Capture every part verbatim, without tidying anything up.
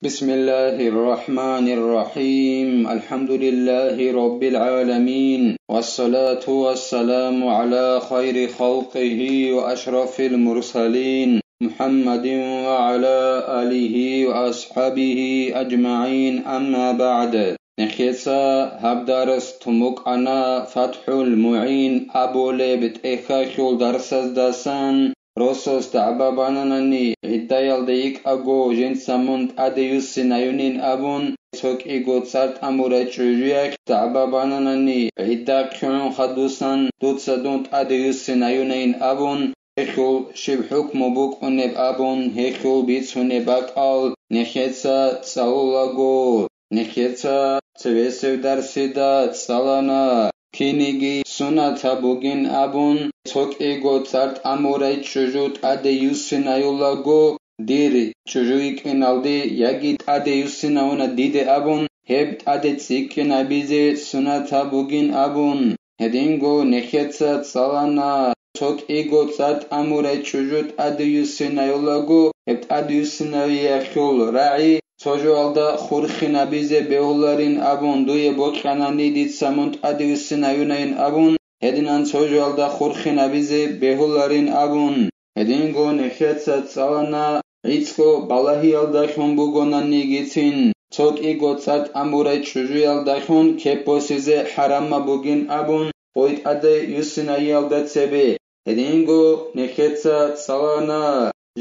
بسم الله الرحمن الرحيم. الحمد لله رب العالمين. والصلاة والسلام على خير خلقه وأشرف المرسلين محمد وعلى آله وأصحابه أجمعين. أما بعد. Нехеца гьаб дарас тумукъана ФатхӀул МугӀин абулеб тӀехьалъул дарсаздасан. Росас дагӀба бананани, гӀиддаялда йикӀаго жинца мун тӀаде юссинаюнин абун, цо кӀиго цӀар тӀамурай чӀужуялъ дагӀба бананани, гӀидда хъугӀун хадусан дуца дун тӀаде юссинаюнайин абун, гьелъул щиб хӀукму букӀунеб абун, гьелъул бицунеб бакӀал нехеца цӀалулаго. Нехеца цебесев дарсида цӀалана, киниги сунат гьабугин абун, цо кӀиго цӀар тӀамурай чӀужу тӀаде юссинаюлаго, дир чӀужу йикӀиналде яги тӀаде юссинавуна диде абун, гьеб тӀаде цӀикӀкӀинабизе сунат гьабугин абун. Гьединго нехеца цӀалана, цо кӀиго цӀар тӀамурай чӀужу тӀаде юссинаюлаго, гьеб тӀаде юссинавиялъул рагӀи цо жоялда хурхинабизе бегьуларин абун дуе бокьанани, дица мун тӀаде юссинаюнайин абун, гьединан цо жоялда хурхинабизе бегьуларин абун. Гьединго нехеца цӀалана, гӀицӀго балагьиялдалъун бугонанигицин, цо кӀиго цӀар тӀамурай чӀужуялдалъун кеп босизе хӀарамаб бугин абун, гъой тӀаде юссинайялда цебе. Гьединго нехеца цӀалана,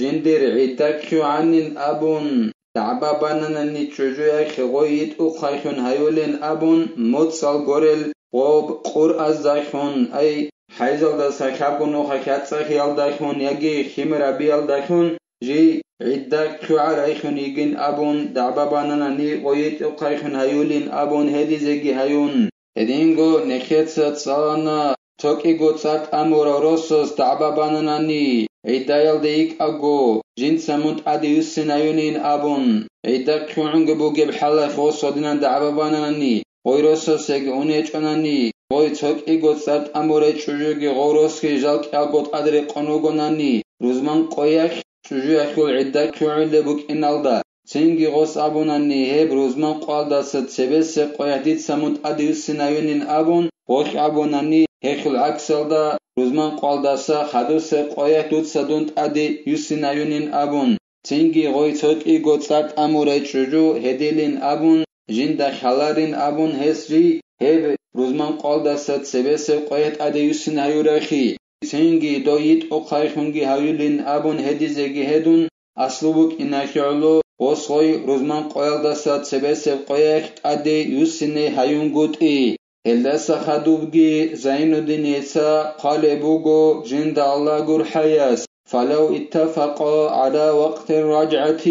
жиндир гӀидда ккугӀанин абун, дагӀба бананани чӀужуялъ гъой йитӀухъайлъун гьаюлин абун, моцӀал горел гъоб къуръаздалъун, ай, хӀайзалдаса лъабго нухалъ яцӀцӀалъиялдалъун яги химир абиялдалъун жий гӀидда ккугӀарайлъун йигин абун, дагӀба бананани гъой йитӀухъайлъун гьаюлин абун гьедизеги гьаюн. Гьединго нехеца цӀалана, цо кӀиго цӀар тӀамурав росас дагӀба бананани, гӀиддаялда йикӀаго, жинца мун тӀаде юссинаюнин абун, гӀидда ккугӀунги бугеб хӀалалъ гъос гьодинан дагӀба бананани, гъой росасеги ун гьечӀонани, гъой цо кӀиго цӀар тӀамурай чӀужуги гъов росги жал кӀиялго тӀад рекъон вугонани, рузман къоялъ чӀужуялъул гӀидда ккугӀулеб букӀиналда, цинги гъос абунани, гьеб рузман къоялдаса цебесеб къоялъ дица мун тӀаде юссинаюнин абун, гъолъ абунани, гьелъул гӀаксалда, рузман къоялдаса хадусеб къоялъ дуца дун тӀаде юссинаюнин абун, цинги гъой цо кӀиго цӀар тӀамурай чӀужу гьедилин абун, жинда хьаларин абун гьес жий, гьеб рузман къоялдаса цебесеб къоялъ тӀаде юссинаюрахъи, цинги дой йитӀухъайлъунги гьаюлин абун гьедизеги гьедун, аслу букӀиналъе гӀоло, гъос гъой рузман къоялдаса цебесеб къоялъ тӀаде юссине гьаюнгутӀи. Гьелдаса хадубги Зайнуддиница хъвалеб буго жинда Аллагь гурхӀаяс: فلو اتفقا على وقت الرجعة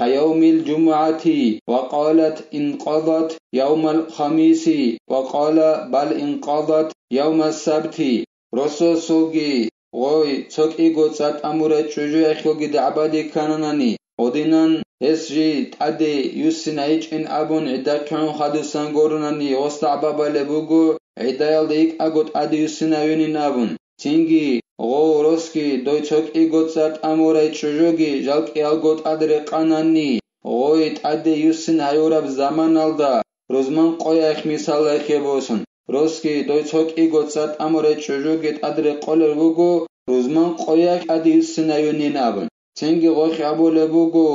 كيوم الجمعة، وقالت انقضت يوم الخميس، وقال بل انقضت يوم السبت. Росасулги гъой цо кӀиго цӀар тӀамурай чӀужуялъулги дагӀбаде ккананани, гьодинан гьес жий тӀаде юссинайичӀин абун гӀидда ккун хадусан гуронани, гъос дагӀба балеб буго, гӀиддаялда йикӀаго тӀаде юссинавинин абун. Цинги гъов росги дой цо кӀиго цӀар тӀамурай чӀужуги жал кӀиялго тӀад рекъанани, гъой тӀаде юссин гьаюраб заманалда, рузман къоялъ мисалалъе босун, росги дой цо кӀиго цӀар тӀамурай чӀужуги тӀад рекъолел руго, рузман къоялъ тӀаде юссинаюнин абун. Цинги гъолъ абулеб буго,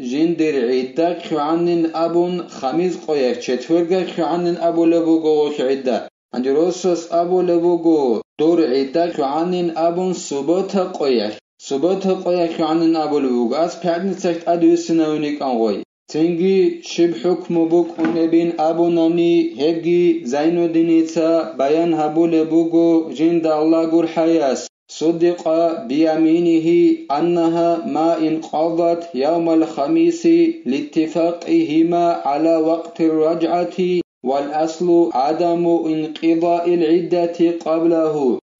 жиндир гӀидда ккугӀанин абун, хамиз къоялъ, четверга ккугӀанин абулеб буго гъолъ гӀидда. Гьанже росас абулеб буго, дур гӀидда ккугӀанин абун, суббота къоялъ. Суббота къоялъ ккугӀанин абулеб буго, ас пятницалъ тӀаде юссинавин йикӀан гъой. Цинги щиб хӀукму букӀунебин абунани, гьебги Зайнуддиница баян гьабулеб буго жинда Аллагь гурхӀаяс: صدق بيمينه أنها ما انقضت يوم الخميس لاتفاقهما على وقت الرجعة، والأصل عدم انقضاء العدة قبله.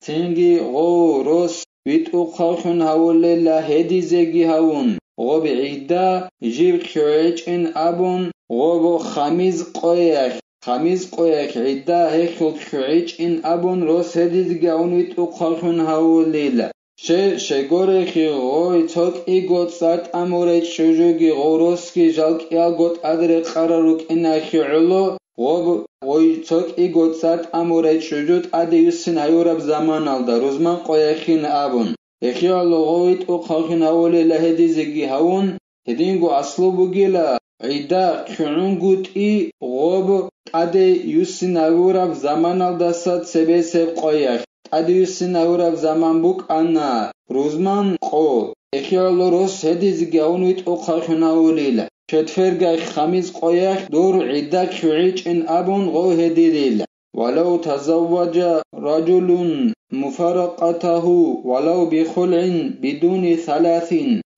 Цинги гъов рос витӀухъавлъун гьавулела гьедизеги гьавун, гъоб гӀидда жиб ккугӀичӀин абун, гъоб хамиз къоялъ, хамиз къоялъ гӀидда гьелъул ккугӀичӀин абун рос гьедизеги гьавун витӀухъавлъун гьавулела. Щай, щайгурелъул гъой цо кӀиго цӀар тӀамурай чӀужуги гъов росги жал кӀиялго тӀад рекъарал рукӀинахье гӀоло, гъоб гъой цо кӀиго цӀар тӀамурай чӀужу тӀаде юссин гьавураб заманалда рузман къояхъин абун. Гьелъул гъов витӀухъавлъун гьавулила гьедизеги гьавун, гьединго аслу бугила, гӀидда кигӀунгутӀи гъоб тӀаде юссинавураб заманалдаса цебесеб къоялъ, тӀаде юссинавураб заман букӀана рузман къо, гьелъул рос гьедизеги гьавун витӀухъавлъун гьавулила, четвергай хамис къоялъ дур гӀидда кигӀичӀин абун гъов гьедилила. ولو تزوج رجل مفارقته ولو بخلع بدون ثلاث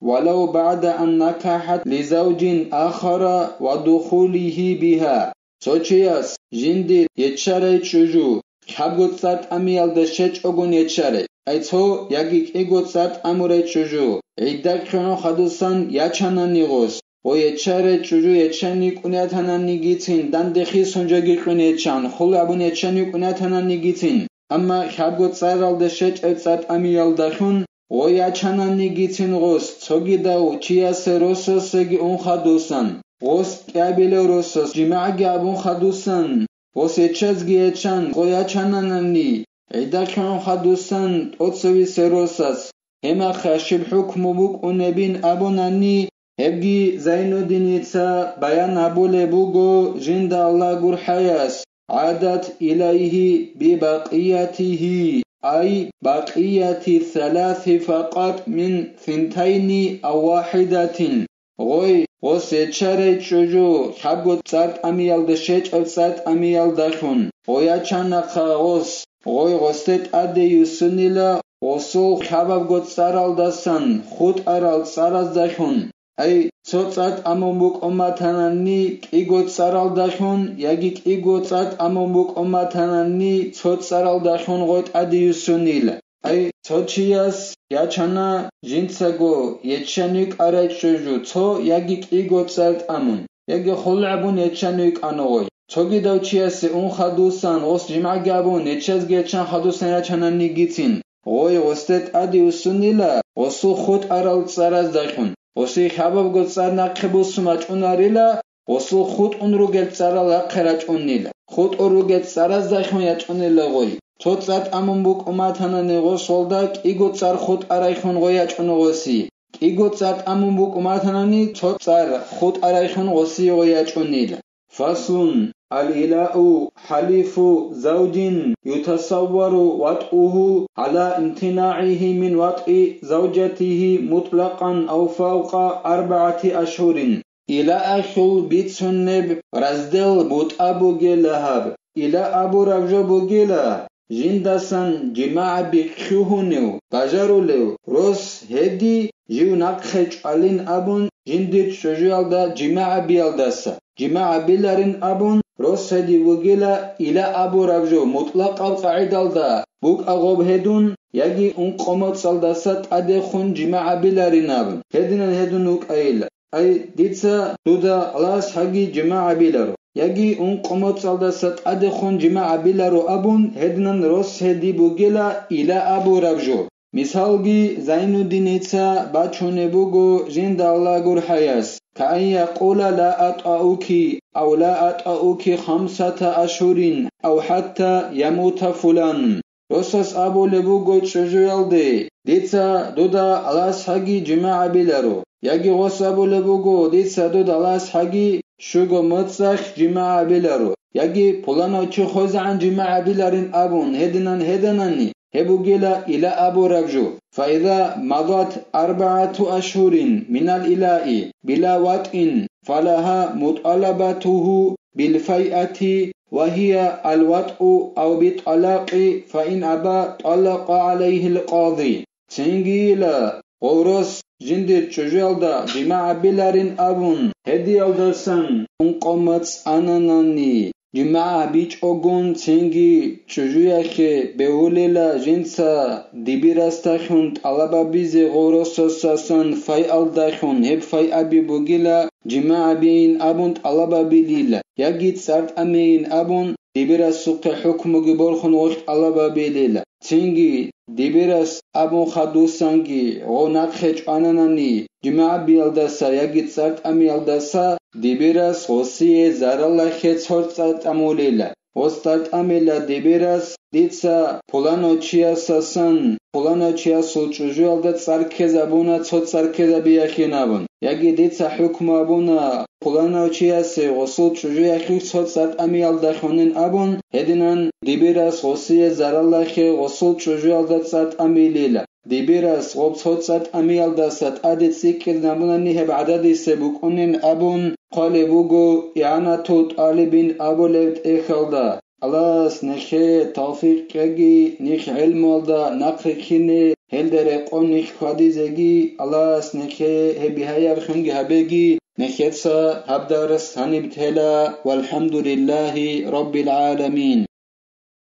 ولو بعد أن نكحت لزوج آخر ودخوله بها. Цо чияс жиндир еччарай чӀужу, хӀабго цӀар тӀамиялда щечӀогун еччарай, ай цо яги кӀиго цӀар тӀамурай чӀужу, гӀидда кьуну хадусан ячанани гъос, ва еччарай чӀужу ячан йикӀун ятананигицин, данде хисун жоги кьун ячан, хул абун ячан йикӀун ятананигицин, амма хӀабго цӀаралда щечӀеб цӀар тӀамиялдалъун, ва ячананигицин гъос, цогидав чиясе росасеги ун хадусан, гъос кӀиабилев росас жимагӀги абун хадусан, гъос ячазги ячан, гъо ячананани, гӀидда кьун хадусан тӀоцевисе росас, гьемахъа щиб хӀукму букӀунебин абунани, гьебги Зайнуддиница баян гьабулеб буго жинда Аллагь гурхӀаяс, عادت إليه ببقيته، أي بقية الثلاث فقط من ثنتين أو واحدة. Гъой, гъос ячарай чӀужу, хӀабго цӀар тӀамиялда щечӀеб цӀар тӀамиялдалъун, гъо ячанахъа гъос, гъой гъосде тӀаде юссунила, гъосул хӀабабго цӀаралдасан хутӀарал цӀараздалъун, ай, цо цӀар тӀамун букӀун батанани кӀиго цӀаралдалъун, яги кӀиго цӀар тӀамун букӀун батанани цо цӀаралдалъун гъой тӀаде юссунила. Ай, цо чияс ячана жинцаго еччан йикӀарай чӀужу цо яги кӀиго цӀар тӀамун, яги хул абун ячан йикӀана гъой. Цогидав чиясе ун хадусан, гъос жимагӀги абун, ячазги ячан хадусан ячананигицин, гъой гъосде тӀаде юссунила, гъосул хутӀарал цӀараздалъун, гъосие хӀабабго цӀар нахъе буссун бачӀунарила, гъосул хутӀун ругел цӀарал рахъе рачӀунила, хутӀун ругел цӀараздалъун ячӀунила гъой. Цо цӀар тӀамун букӀун батанани гъосолда кӀиго цӀар хутӀарайхун гъой ячӀуна гъосие. КӀиго цӀар тӀамун букӀун батанани цо цӀар хутӀарайхун гъосие гъой ячӀунила. فصل. الإلاء حلف زوج يتصور وطئه على امتناعه من وطء زوجته مطلقا أو فوق أربعة أشهر. Илаахъул бицунеб раздел бутӀа бугела гьаб. Ила абураб жо бугела, жиндасан жимагӀаби лъугьунев, бажарулев рос гьеди жив нахъе чӀвалин абун, жиндир чӀужуялда жимагӀабиялдаса, жимагӀабиларин абун рос гьеди вугила ила абураб жо мутӀлакъаб къагӀидалда букӀа гъоб гьедун, яги ункъо-моцӀалдаса тӀадехун жимагӀабиларин абун, гьединан гьедун вукӀайила. Ай, дица дуда лас гьаги жимагӀабиларо, яги ункъо-моцӀалдаса тӀадехун жимагӀабиларо абун, гьединан рос гьеди бугела ила абураб жо. Мисалги, Зайнуддиница бачунеб буго жинда Аллагь гурхӀаяс: كأن يقول لا أطأك أو لا أطأك خمسة أشهر أو حتى يموت فلان. Росас абулеб буго чӀужуялде: «Дица дуда лас гьаги жимагӀабиларо», яги гъос абулеб буго: «Дица дуда лас гьаги щуго моцӀалъ жимагӀабиларо», яги «Пуланав чи хвезегӀан жимагӀабиларин» абун, гьединан гьеданани, гьеб бугела ила абураб жо. فإذا مضت أربعة أشهر من الإلاء بلا وطء فلها مطالبته بالفيئة وهي الوطء أو بالطلاق، فإن أبى طلق عليه القاضي. Цинги ила, гъов рос жиндир чӀужуялда жимагӀабиларин абун, гьедиялдасан ункъо моцӀ ананани, жимагӀ гьабичӀогун цинги чӀужуялъе бегьулила жинца дибирасдалъун тӀалаб гьабизе гъов росасдасан файалдалъун, гьеб файаби бугила жимагӀ гьабейин абун тӀалаб гьабилила, яги цӀар тӀамейин абун дибирасухъе хӀукмуги борхун гъолъ тӀалаб гьабилила. Цинги дибирас абун хадусанги гъо нахъе чӀвананани, жимагӀабиялдаса яги цӀар тӀамиялдаса дибирас гъосие зараллахе цо цӀар тӀамулила. Гъос цӀар тӀамила дибирас, дица пуланав чиясасан, пуланав чиясул чӀужуялда цӀар ккезабуна, цо цӀар ккезабиялъин абун. Яги дица хӀукму абуна, пуланав чиясе гъосул чӀужуялъухъ цо цӀар тӀамиялдалъунин абун, гьединан дибирас гъосие зараллахе гъосул чӀужуялда цӀар тӀамилила. Дибирас гъоб цо цӀар тӀамиялдаса тӀаде цӀикӀкӀинабунани гьеб гӀададисеб букӀунин абун хъвалеб буго ИгӀанатул тӀалибин абулеб тӀехьалда. Аллагьас нехее тавфикъ кьеги, ниж гӀелмуялда нахърихьине, гьелда рекъон ниж хьвадизеги Аллагьас нехее гьеб бигьаяб хунги гьабеги, нехеца гьаб дарс гьаниб тела, валхӀамдулиллагьи раббил гӀаламин.